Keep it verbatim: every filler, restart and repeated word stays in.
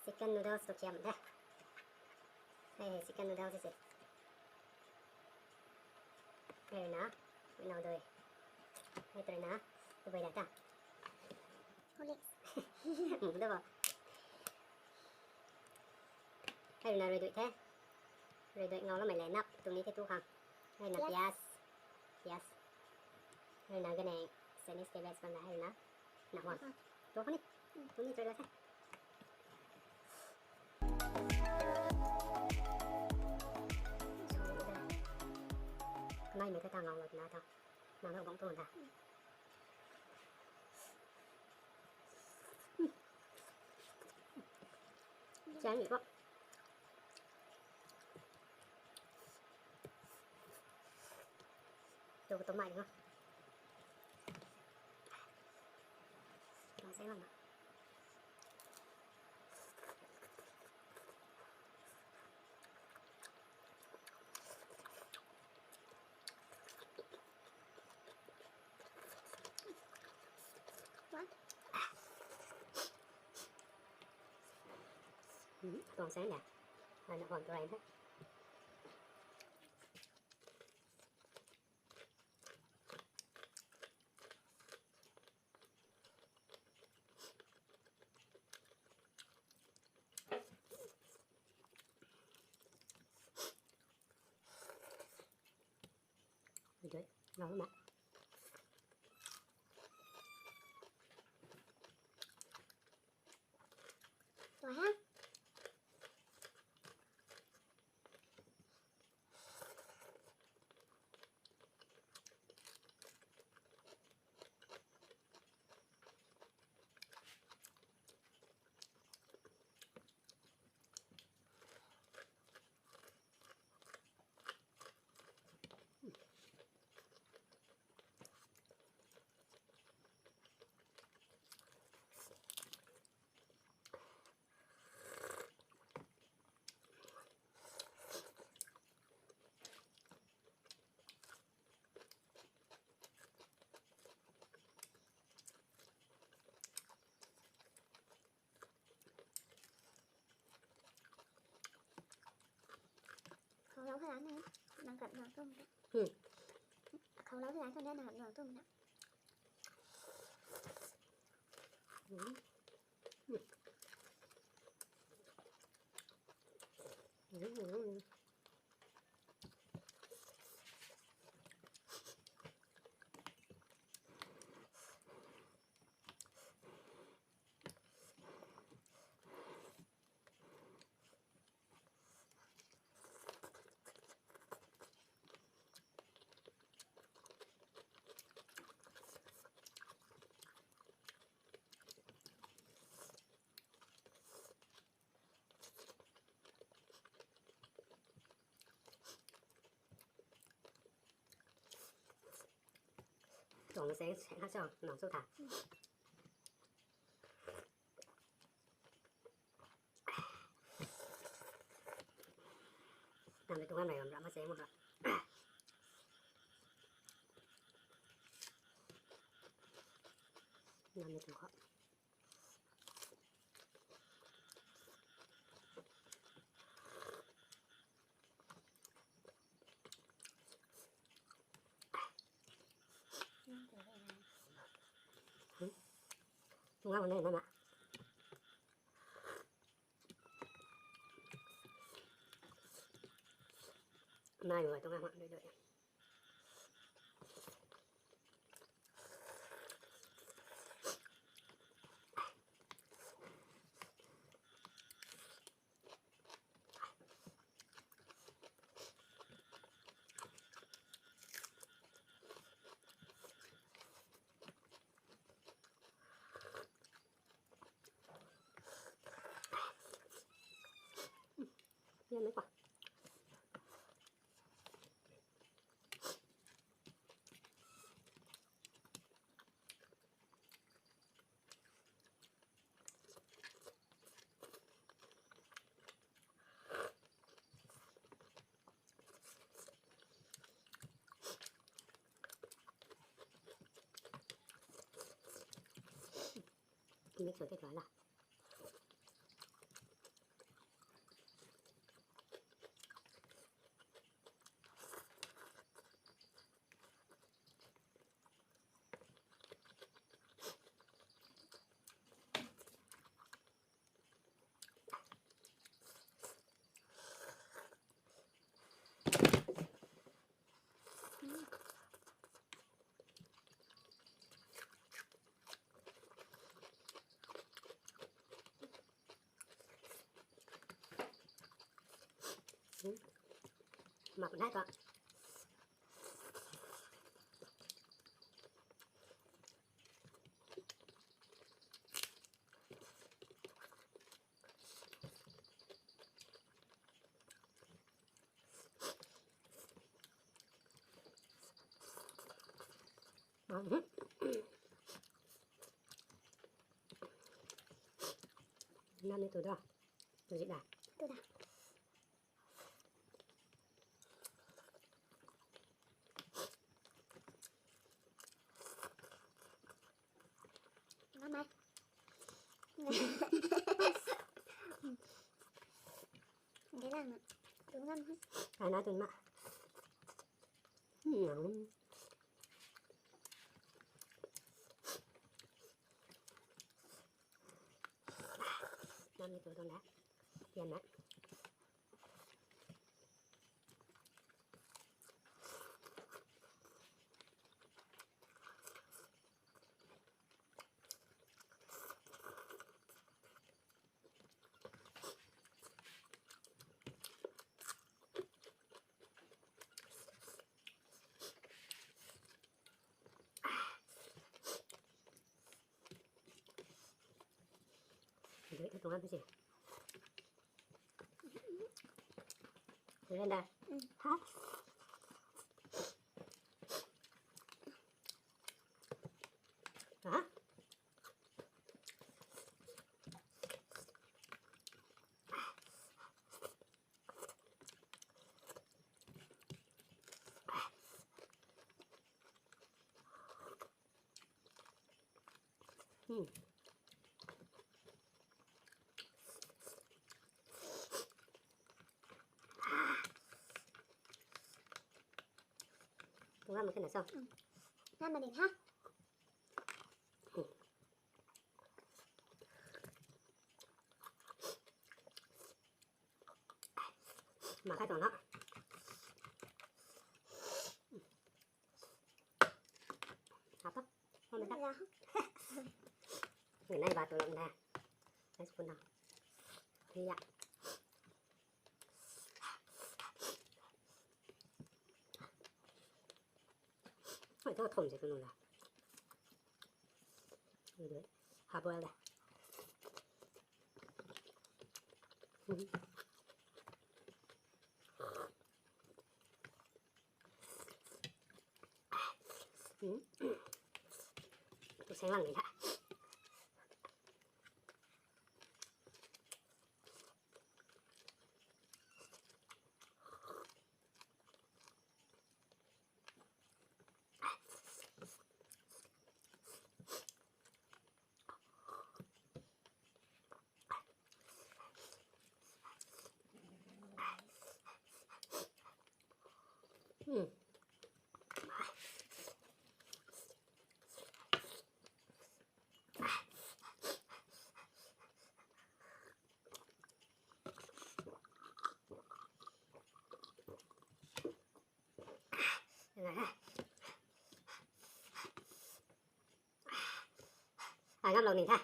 Chicken noodles tu khiam de. Hei, hei, chicken noodles si. Hei na, nau doi. Hei tu na, tu bai da ta. Horlicks. Mu da ba. Hei na rui doi the. Rui doi ngau la mai le nap tu ni the tu khang. Hei na pias. Pias. Pias. Hei na gane Chinese cabbage bam da hei na. Na huang. Tu khang ni. Tu ni try la the. Nai mei ta ta ngau la na ta. Nang lou bang tu ta. Chang ni ko. Tu ko tu mai ni ko. Tuang saeng lang na. Tuang saeng de. Ana huang tu rei the. Ui dui, ngau lou na. Tuang ha. Khou lou hei lan ni, nang kap nang tum. Hmm. Khou lou hei lan khou ni nang kap nang tum na. Hmm. Hmm. Hmm. Tuang se, se ha chang, nang su tha. Nang ni tuang nai ram ram ma se mo ha. Nang ni tuang kho. Tunga mana mana. Nai mo tunga ma doi doi. Yan na pa. Mix sw tei tuang la. Mak nai ka. Nam ni tu da. Tu zi da. Tu da. Ngon mei. Dei lang na. Tu ngam hei. Ai na tu ma. Hmm. Nam ni tu tuang na. Pian na. Dui tu tuang a pi si. Dui da. Ha? Ha? Hmm. Tung ngam mak khe na so. Ngam mak ding ha. Mak khe tuang na. Hap ta. Hop na ta. Nai ba tu lang da. Nai spoon na. Ni ya. Ai, ta thom se tu nung la. Hard boil da. Tu seng lang ni tha. Hmm. Ai ngam lou ni tha.